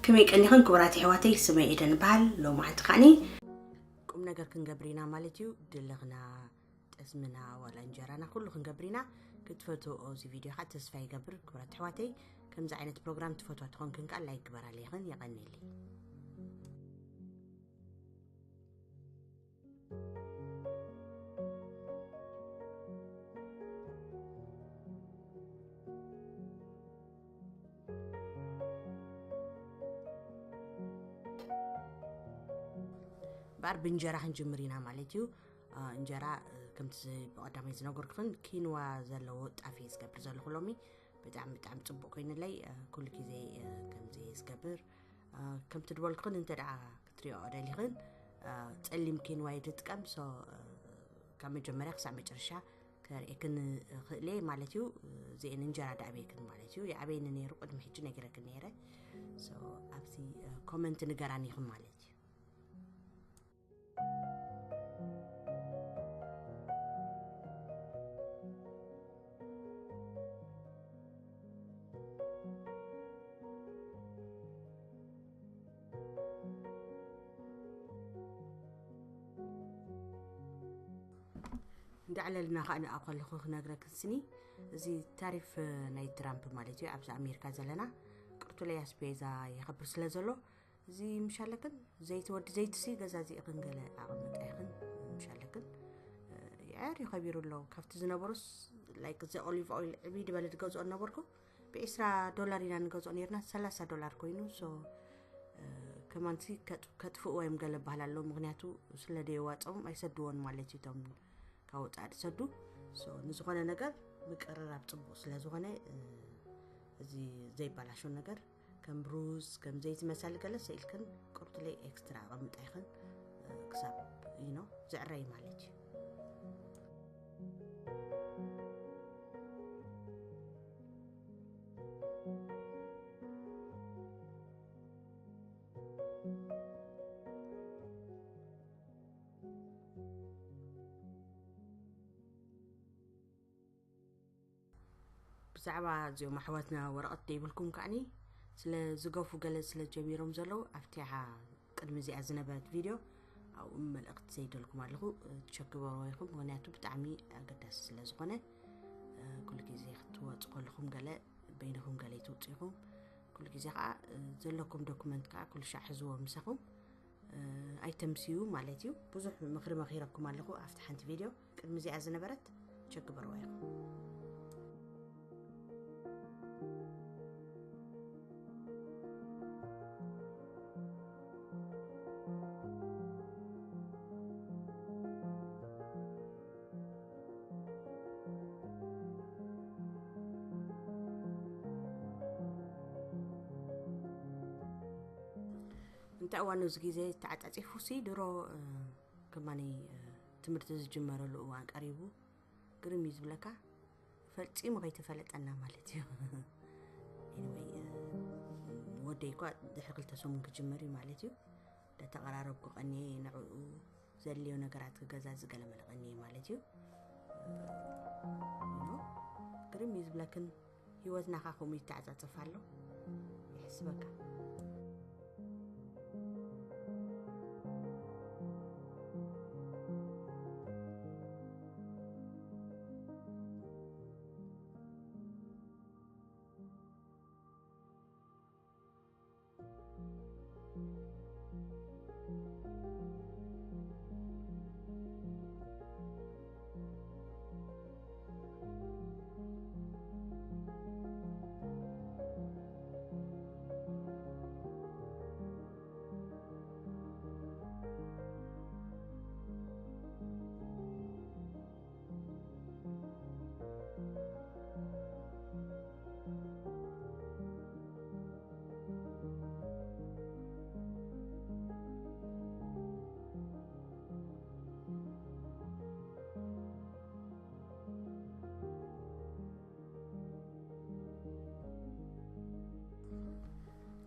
ከመይ ቀኒኽን ክቡራት ኣሕዋተይ? ስመይ ኤደን በሃል። ሎማዓንቲ ከዓኒ ቁም ነገር ክንገብር ኢና ማለት እዩ። ድልኽና፣ ጠስምና፣ ዋላ እንጀራና ኩሉ ክንገብር ኢና። ክትፈትዎ እዚ ቪድዮ ከዓ ተስፋ ይገብር። ክቡራት ኣሕዋተይ፣ ከምዚ ዓይነት ፕሮግራም ትፈትዋ ትኾንክን ከዓ ላይክ ግበራለይኽን። የቐኒለይ። እምበኣር ብእንጀራ ክንጅምር ኢና ማለት እዩ። አ፣ እንጀራ፣ እ፣ ከምቲ ዝ-፣ ብቐዳማይ ዝነገርኩኽን ኪንዋ ዘለዎ ጣፍ እየ ዝገብር ዘለኹ ሎሚ። ብጣዕሚ፣ ብጣዕሚ ጽቡቕ ኮይኑለይ። እ፣ ኩሉ ግዜ፣ እ፣ ከምዚ እየ ዝገብር። እ፣ ከምቲ ዝበልኩኽን እንተ ደኣ ክትሪኦ ደሊኽን፣ እ፣ ጸሊም ኪንዋ እየ ዝጥቀም። ሶ፣ እ፣ ካብ መጀመርያ ክሳብ መጨረሻ ከርእየክን እኽእል እየ ማለት እዩ። እዚአን እንጀራ ደኣ ኣብየክን ማለት እዩ። ይኣበየኒ ነይሩ፣ ቅድሚ ሕጂ ነጊረክን ነይረ። ሶ፣ ኣብዚ፣ እ፣ ኮመንት ንገራኒ ኢኹም ማለት እዩ። እንዳዕለልና ከዓ ንኣ ከለኹ ክነግረክን ስኒ፣ እዚ ታሪፍ ናይ ትራምፕ ማለት እዩ፣ ኣብዚ ኣሜሪካ ዘለና ቅርቱለይ ኣስቤዛ ይኸብር ስለ ዘሎ፣ እዚ ምሻለክን ዘይቲ፣ ወዲ ዘይቲ ሲ ገዛ እዚእኽን ገለ ኣቐምጣ ይኽን ምሻለክን። ይዕር ይኸቢሩ ኣሎ። ካብቲ ዝነበሩስ፣ ላይክ፣ እዚ ኦሊቭ ኦይል ዕብይ ዝበለ ዝገዝኦ ነበርኩ፣ ብዒስራ ዶላር ኢና ንገዝኦ ነርና፣ ሰላሳ ዶላር ኮይኑ። ሶ፣ እ፣ ከማንሲ ከጥ-፣ ከጥፍእዎ እዮም ገለ በሃል ኣሎ። ምኽንያቱ ስለ ደየዋፅኦም ኣይሰድዎን ማለት እዩ፣ እቶም ካብ ወፃኢ ዝሰዱ። ሶ፣ ንዝኾነ ነገር ምቅርራብ ፅቡቕ ስለ ዝኾነ፣ እ፣ እዚ ዘይበላሾ ነገር ከም ሩዝ፣ ከም ዘይቲ መሳሊ ገለ ሰኢልክን ቁርጥለይ ኤክስትራ ኣቐምጣ ይኽን፣ እ፣ ክሳብ፣ you know፣ ዝዕረይ ማለት እዩ። ብዛዕባ እዚኦም ኣሕዋትና ወረቐት ደይብልኩም ከዓኒ፣ ስለ ዝገፉ፣ ገለ ስለ ጀሚሮም ዘለዉ፣ ኣብቲ ቅድሚ እዚኣ ዝነበረት ቪድዮ ኣብኡ መልእኽቲ ዘይደልኩም ኣለኹ፣ ቸክ ግበርዎ ኢኹም። ምኽንያቱ ብጣዕሚ ኣገዳሲ ስለ ዝኾነ፣ እ፣ ኩሉ ግዜ ክትወፁ ከለኹም ገለ በይንኹም ገለ ይትውፁ ኢኹም። ኩሉ ግዜ ከዓ፣ እ፣ ዘለኩም ዶኩመንት ከዓ ኩሉ ሻዕ ሕዝዎ ምሳኹም። እ፣ ኣይተምስዩ ማለት እዩ። ብዙሕ ምኽሪ መኺረኩም ኣለኹ ኣብቲ ሓንቲ ቪድዮ። ቅድሚ እዚኣ ዝነበረት ቸክ ግበርዋ ኢኹም። እንታይ እዋን እዚ ግዜ ተዓጻጺፉ ሲ ድሮ፣ እ፣ ከማኒ፣ እ፣ ትምህርቲ ዝጅመረሉ እዋን ቀሪቡ። ግርም እዩ ዝብለካ። ፈጺሙ ከይተፈለጠና ማለት እዩ። ኤኒወይ፣ እ፣ ወደይ እኳ ድሕሪ ክልተ ሰሙን ክጅምር እዩ ማለት እዩ። እንዳተቐራረብኩ ቀንየ ንዕኡ ዘድልዮ ነገራት ክገዛዝእ ገለ መለ ቀንየ ማለት እዩ። እ፣ ኖ፣ ግርም እዩ ዝብለክን። ህይወትና ኸ ከምኡ ይተዓጻጸፍ ኣሎ። ይሕስበካ።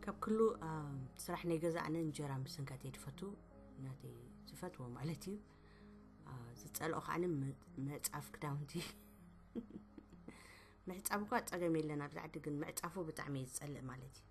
ካብ ኩሉ፣ አ፣ ስራሕ ናይ ገዛ ኣነ እንጀራ ምስንካት እየ ድፈቱ፣ ናተይ ዝፈትዎ ማለት እዩ። አ፣ ዝጸልኦ ከዓኒ ም-፣ ምዕጻፍ ክዳውንቲ። ምሕጻብ እኳ ጸገም የለን ኣብዚ ዓዲ፣ ግን ምዕጻፉ ብጣዕሚ እየ ዝጸልእ ማለት እዩ።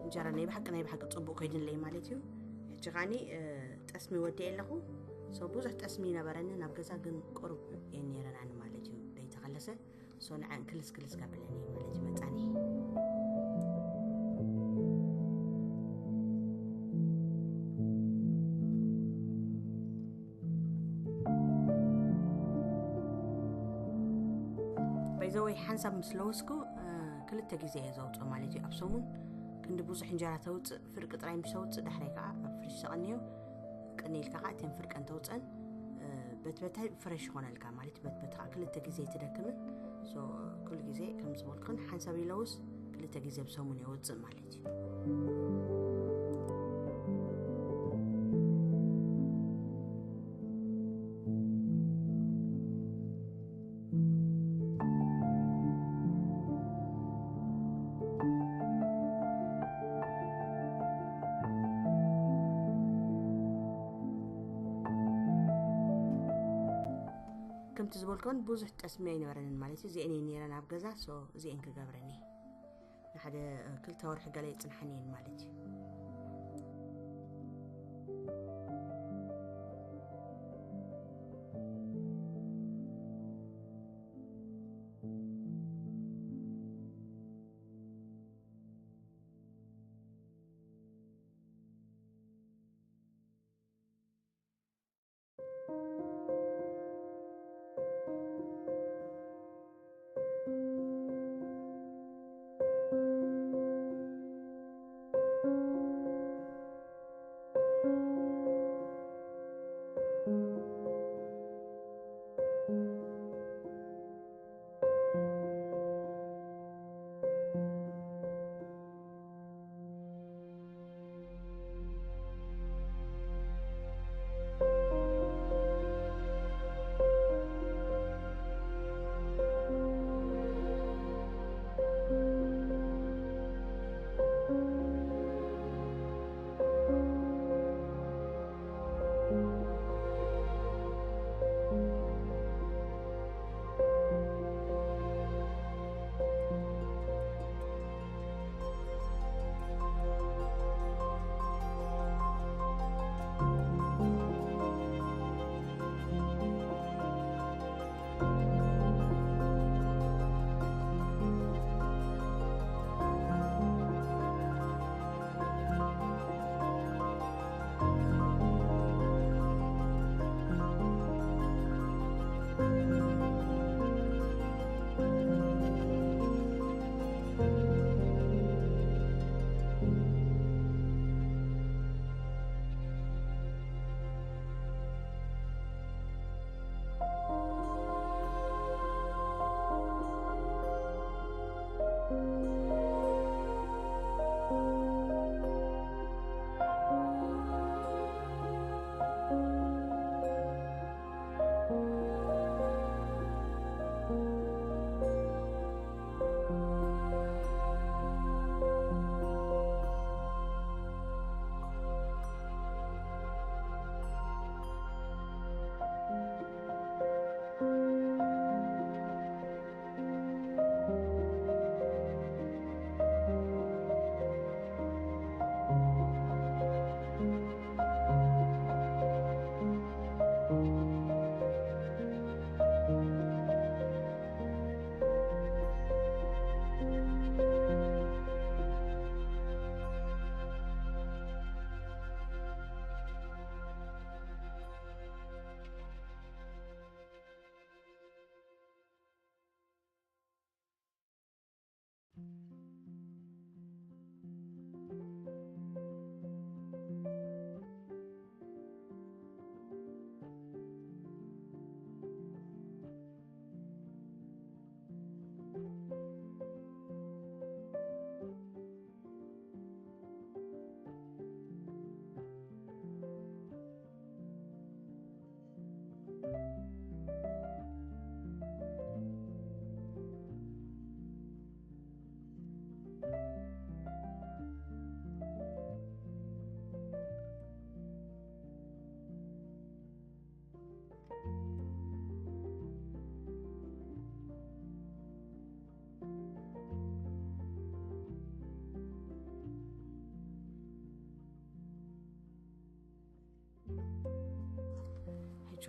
እንጀራ ናይ ብሓቂ ናይ ብሓቂ ጽቡቅ ኮይድንለይ ማለት እዩ። ሕጂ ኻኒ ጠስሚ ወዲኤ ኣለኹ። ሶ ብዙሕ ጠስሚ ይነበረኒ ናብ ገዛ ግን ቁሩብ እየን ነይረናኒ ማለት እዩ። ደይተኸለሰ ሶ ንዐን ክልስ ክልስ ከብለኒ ማለት እዩ መጻኒ። ባይዘወይ ሓንሳብ ምስ ለወስኩ ክልተ ግዜ እየ ዘውፅኦ ማለት እዩ ኣብ ሰሙን። ክንዲ ብዙሕ እንጀራ ተውፅእ ፍርቂ ጥራይ ምስ ተውፅእ ዳሕራይ ከዓ ኣብ ፍሪሽ ተቐንዮ። ቅኒ ኢልካ ከዓ እተን ፍርቀን ተውፀን በትበታይ ፍረሽ ይኾነልካ ማለት እዩ። በትበት ከዓ ክልተ ግዜ ትደክምን። ኩሉ ግዜ ከም ዝበልኩን ሓንሳብ ይለውስ ክልተ ግዜ ብሰሙን የውፅእ ማለት እዩ። ከምቲ ዝበልኩን ብዙሕ ጠስሚ ኣይነበረንን ማለት እዩ። እዚአን እየን ነይረን ኣብ ገዛ። ሶ እዚአን ክገብረን እየ። ንሓደ ክልተ ወርሒ ገለ ይፅንሓን እየን ማለት እዩ።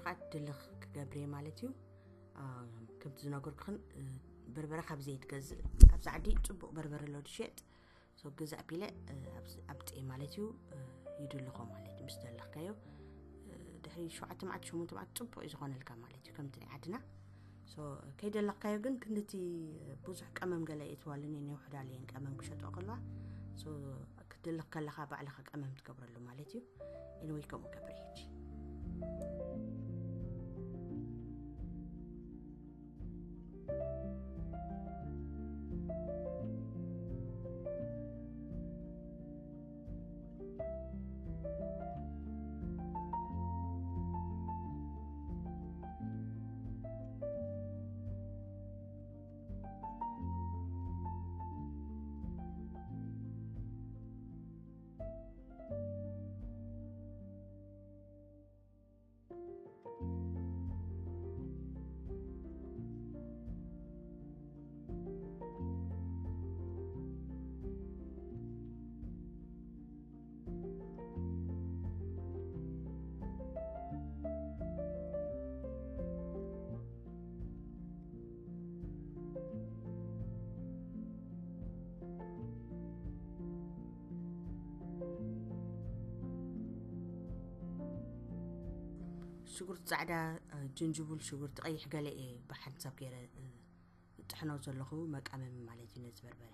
ቃት ድልኽ ክገብር እየ ማለት እዩ። ከምቲ ዝነገርኩኽን በርበረ ካብ ዘይትገዝእ ኣብዚ ዓዲ ፅቡቕ በርበረ ኣሎ ዝሸጥ። ግዛእ ቢለ ኣብጥኤ ማለት እዩ። ይድልኾ ማለት እዩ ምስ ደለኽካዮ ድሕሪ ሸውዓተ መዓት ሸሞንተ መዓት ፅቡቕ እዩ ዝኾነልካ ማለት እዩ ከምቲ ናይ ዓድና። ከይደለኽካዮ ግን ክንድቲ ብዙሕ ቀመም ገለ የትዋልን እየ ነውሕዳለየን ቀመም ክሸጥኦ ከለዋ ክትድልኽ ከለኻ ባዕልኻ ቀመም ትገብረሉ ማለት እዩ። ኢንወይ ከምኡ ገብረ ሕጂ ሽጉርቲ ፃዕዳ፣ ጅንጅቡል፣ ሽጉርቲ ቀይሕ ገለ እየ ብሓንሳብ ገይረ ጥሕኖ ዘለኹ መቃመሚ ማለት እዩ ነዚ በርበረ።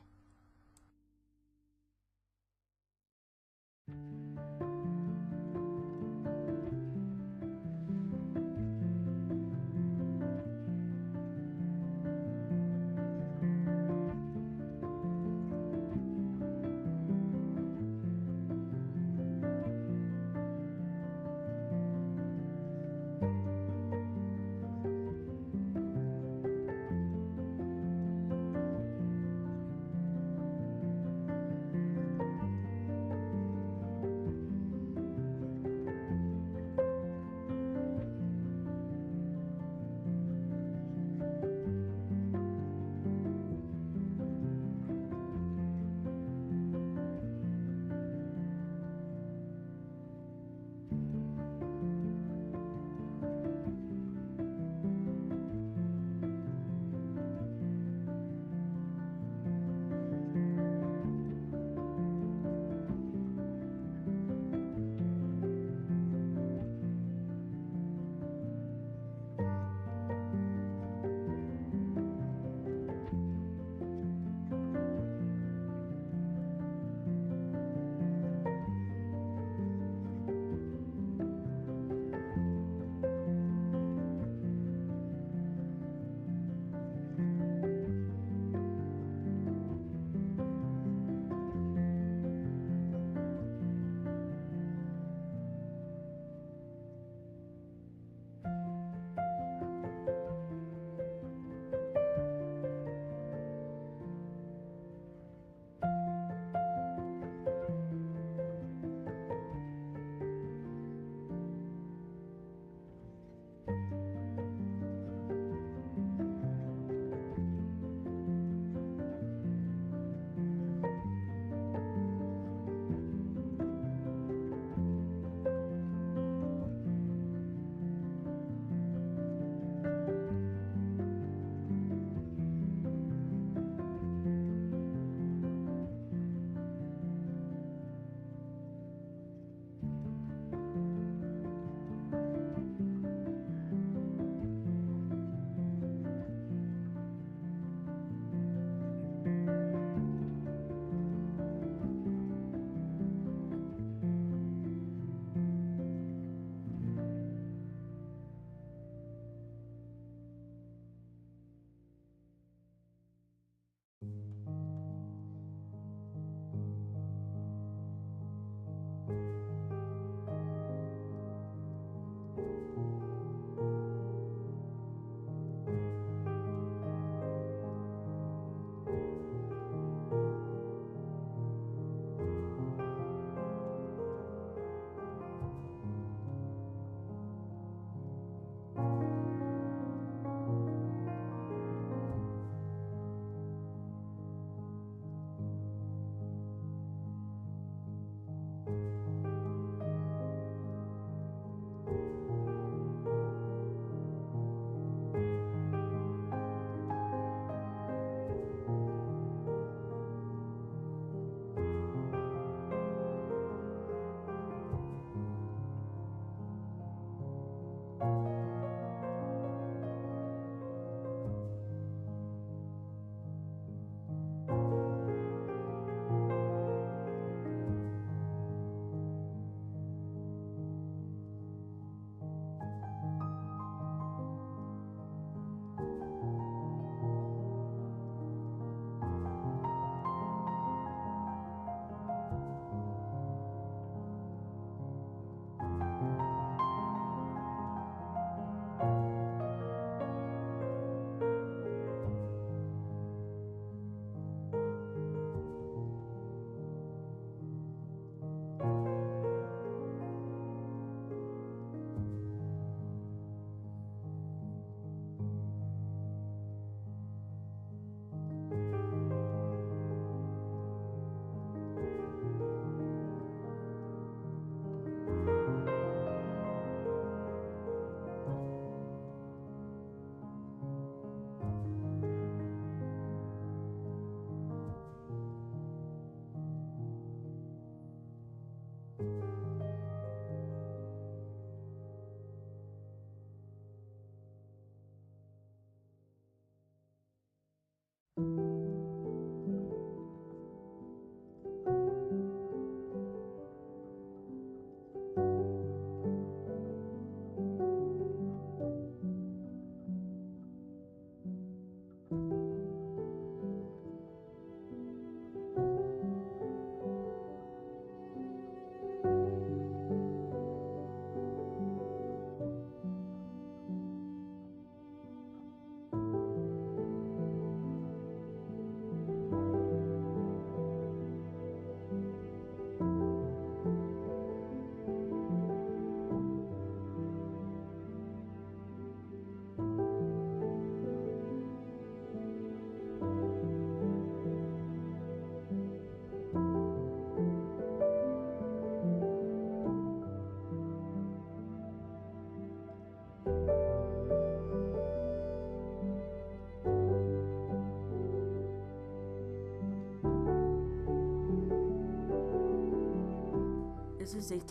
እዚ ዘይቲ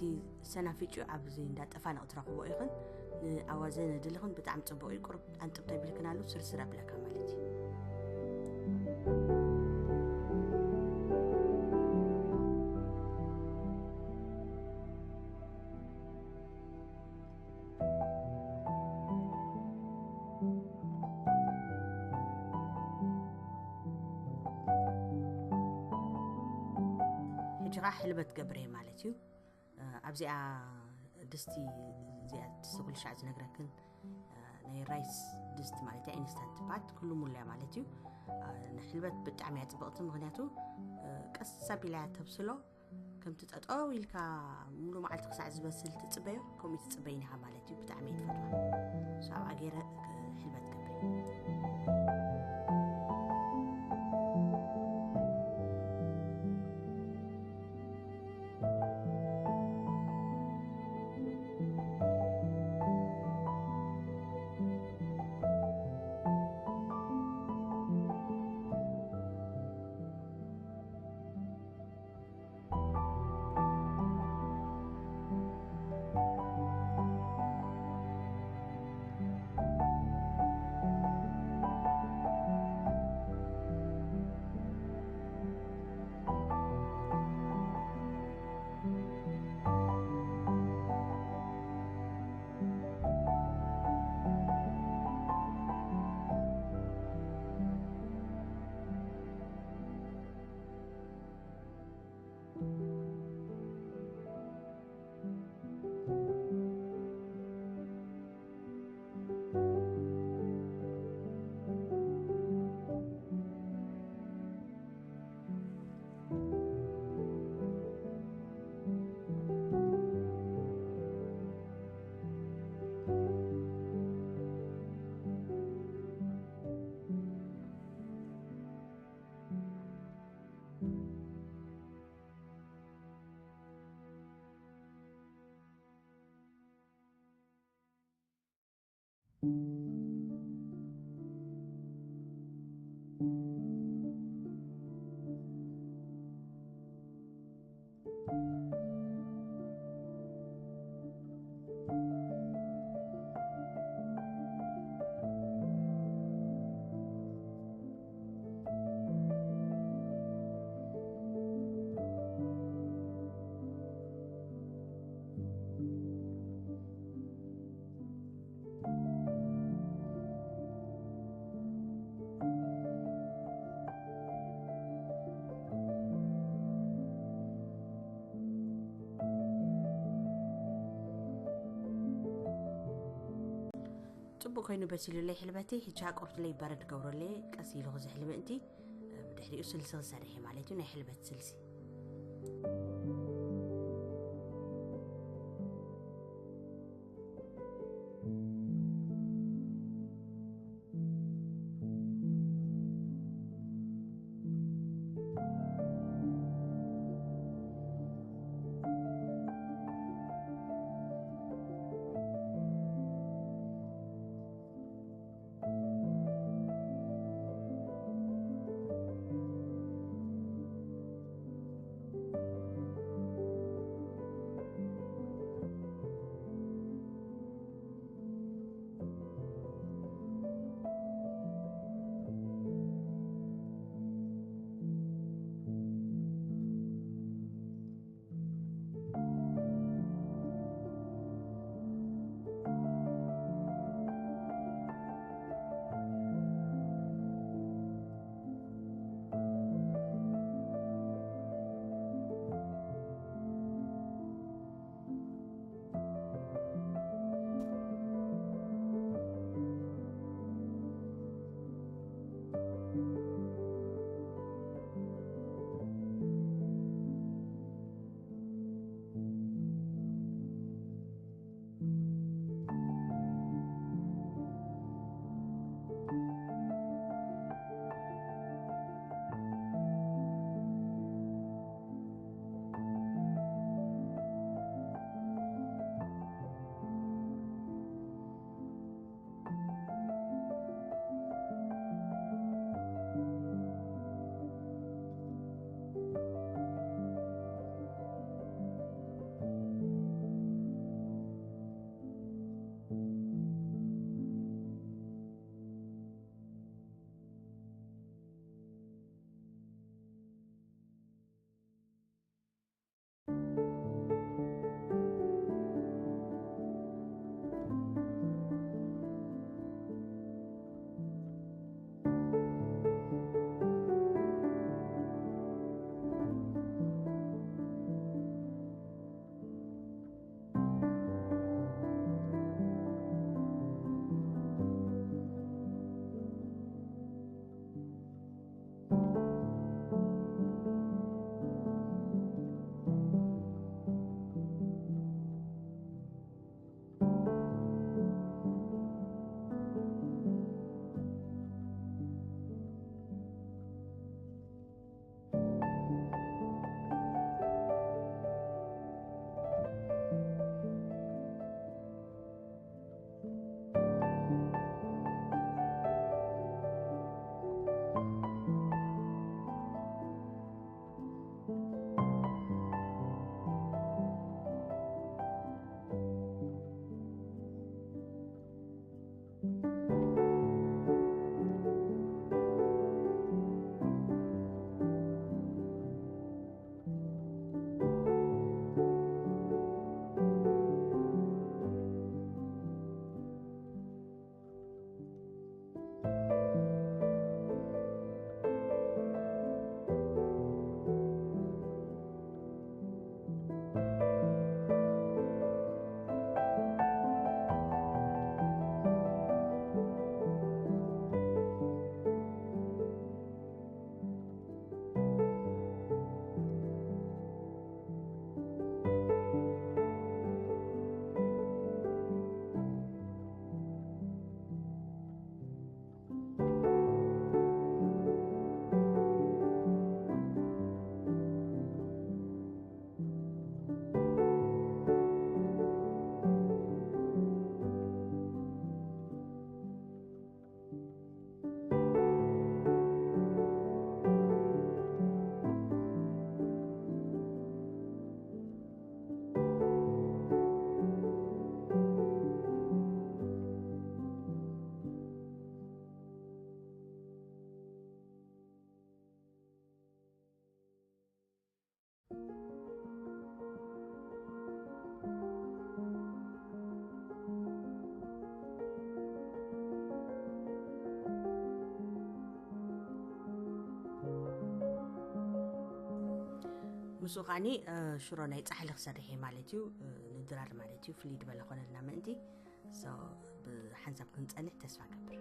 ሰናፊጭ ኣብዚ እንዳጠፋ ንክትረኽቦ ኢኽን። ንኣዋዘ ንድልኽን ብጣዕሚ ጽቡቕ እዩ። ቁርብ ኣንጥብ ተቢልክናሉ ስርስር ኣብለካ ማለት እዩ። ሕጂ ኸዓ ሕልበት ገብረ ማለት እዩ። ኣብዚኣ ድስቲ፣ እዚኣ ድስቲ ኩሉ ሻዕ ዝነግረክን ናይ ራይስ ድስቲ ማለት እያ። ኢንስታንት ፓት ኩሉ ሙሉያ ማለት እዩ። ንሕልበት ብጣዕሚ እያ ጽብቕቲ፣ ምክንያቱ ቀስ ኣቢላ እያ ተብስሎ። ከምቲ ጠጠው ኢልካ ሙሉ መዓልቲ ክሳዕ ዝበስል ትጽበዮ፣ ከምኡ ትጽበይን ኢኻ ማለት እዩ። ብጣዕሚ እየ ትፈትዋ። ሳብኣ ገይረ ሕልበት ገብር። ጽቡቕ ኮይኑ በሲሉለይ ሕልበተይ። ሕጂ ኣቆርትለይ በረድ ገብረለይ፣ ቀስ ኢሉ ክዝሕል ምእንቲ። ብድሕሪኡ ስልሲ ክሰርሕ እዩ ማለት እዩ፣ ናይ ሕልበት ስልሲ። ንሱ ከዓኒ ሽሮ ናይ ፃሕሊ ክሰርሕ እየ ማለት እዩ። ንድራር ማለት እዩ፣ ፍልይ ዝበለ ኮነልና ምእንቲ። ብሓንሳብ ክንፀንሕ ተስፋ ገብር።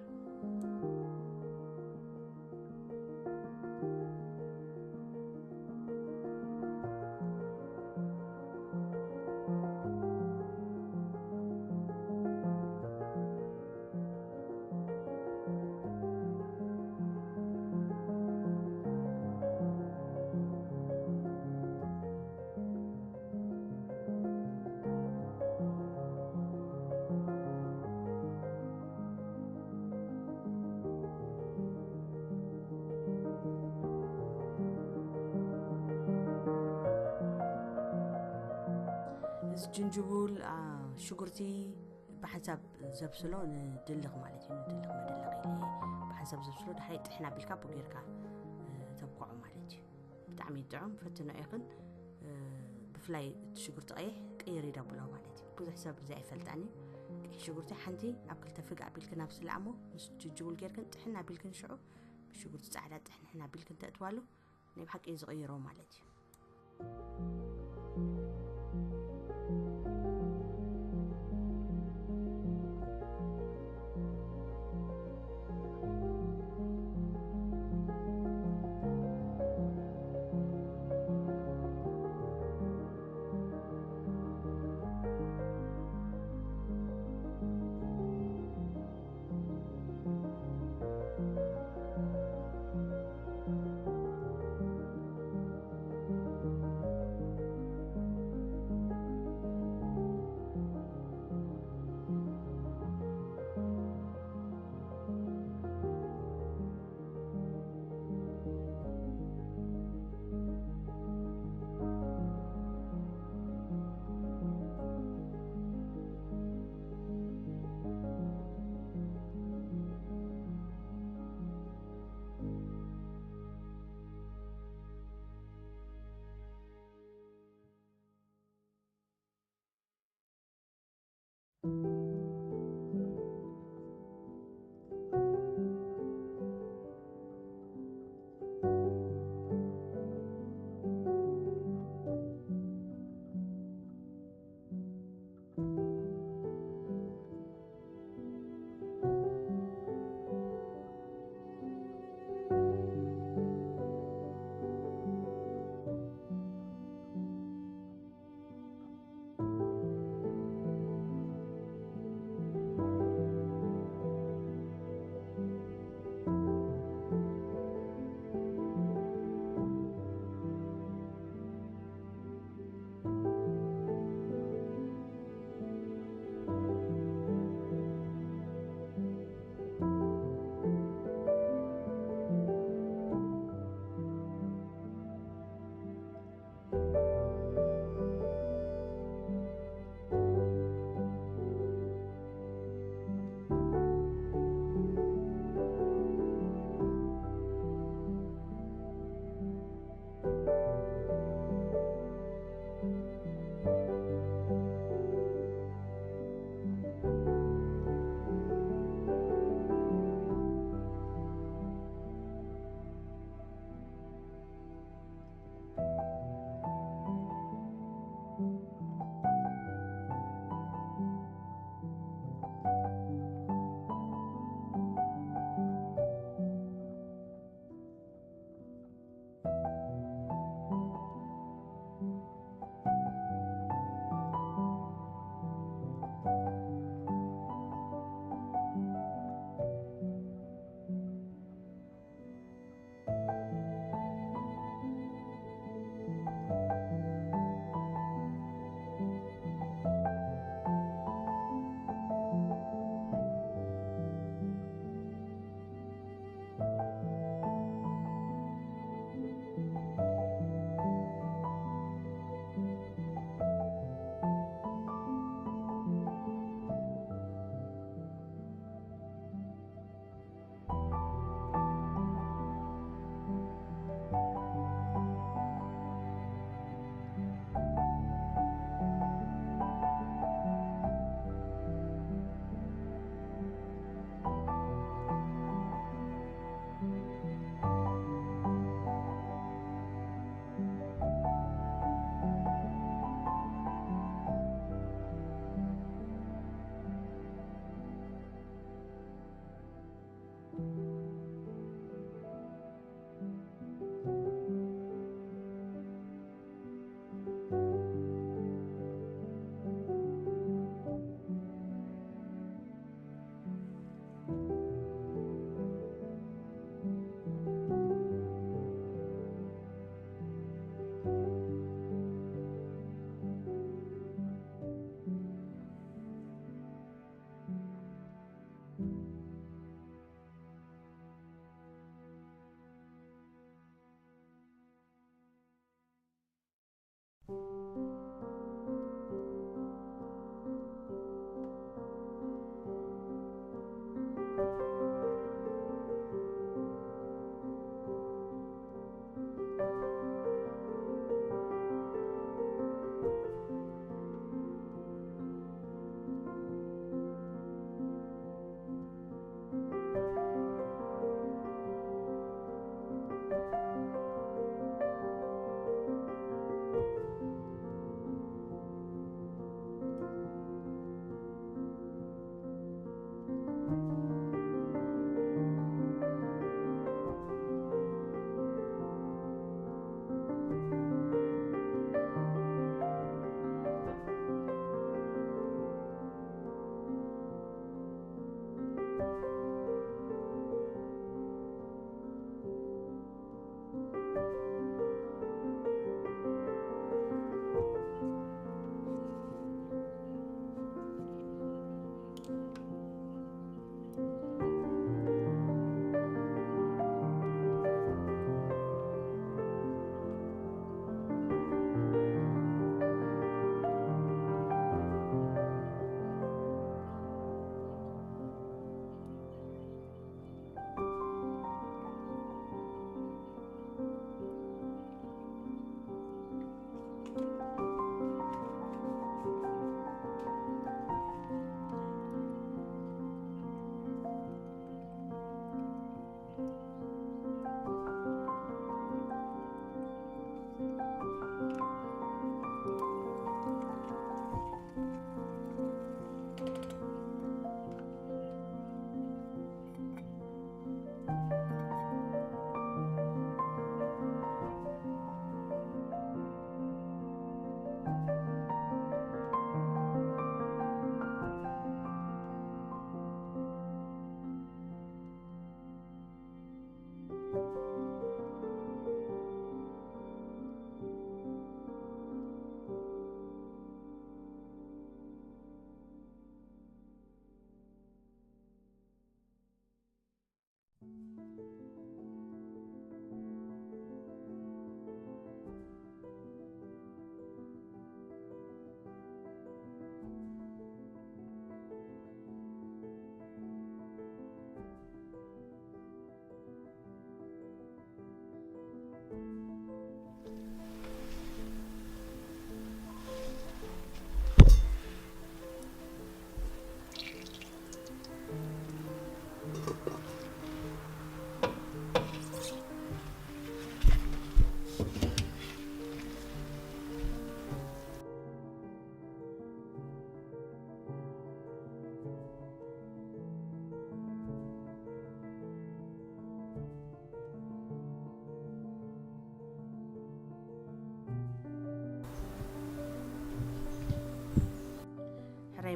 እዚ ጅንጅቡል፣ ሽጉርቲ፣ ብሓንሳብ ዘብስሎ ንድልኽ ማለት እዩ። ንድልኽ መድለቕ ኢለ ብሓንሳብ ዘብስሎ ድሓይ ጥሕና ቢልካ ብጌርካ ተብኮዖ ማለት እዩ። ብጣዕሚ ጥዑም፣ ፈትኖ ኢኽን። ብፍላይ እቲ ሽጉርቲ ቀይሕ ቅይር ይደብሎ ማለት እዩ። ብዙሕ ሰብ እዚ ኣይፈልጣን እዩ። ቀይሕ ሽጉርቲ ሓንቲ ኣብ ክልተ ፍግ ኣቢልክን ኣብ ስልኣሞ ምስ ጅጅቡል ጌርክን ጥሕና ኣቢልክን ሽዑ ሽጉርቲ ፃዕዳ ጥሕንሕን ኣቢልክን ተእትዋሉ ናይ ብሓቂ ዝቕይሮ ማለት እዩ።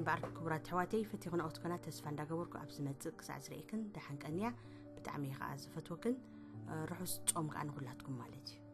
እምበኣር ክቡራት ኣሕዋተይ፣ ፈቲኹና ክትኮና ተስፋ እንዳገበርኩ፣ ኣብ ዝመጽእ ክሳዕ ዝርእየክን ደሓን ቀንያ። ብጣዕሚ እየ ከዓ ዝፈትወክን። ርሑስ ጾም ከዓ ንኹላትኩም ማለት እዩ።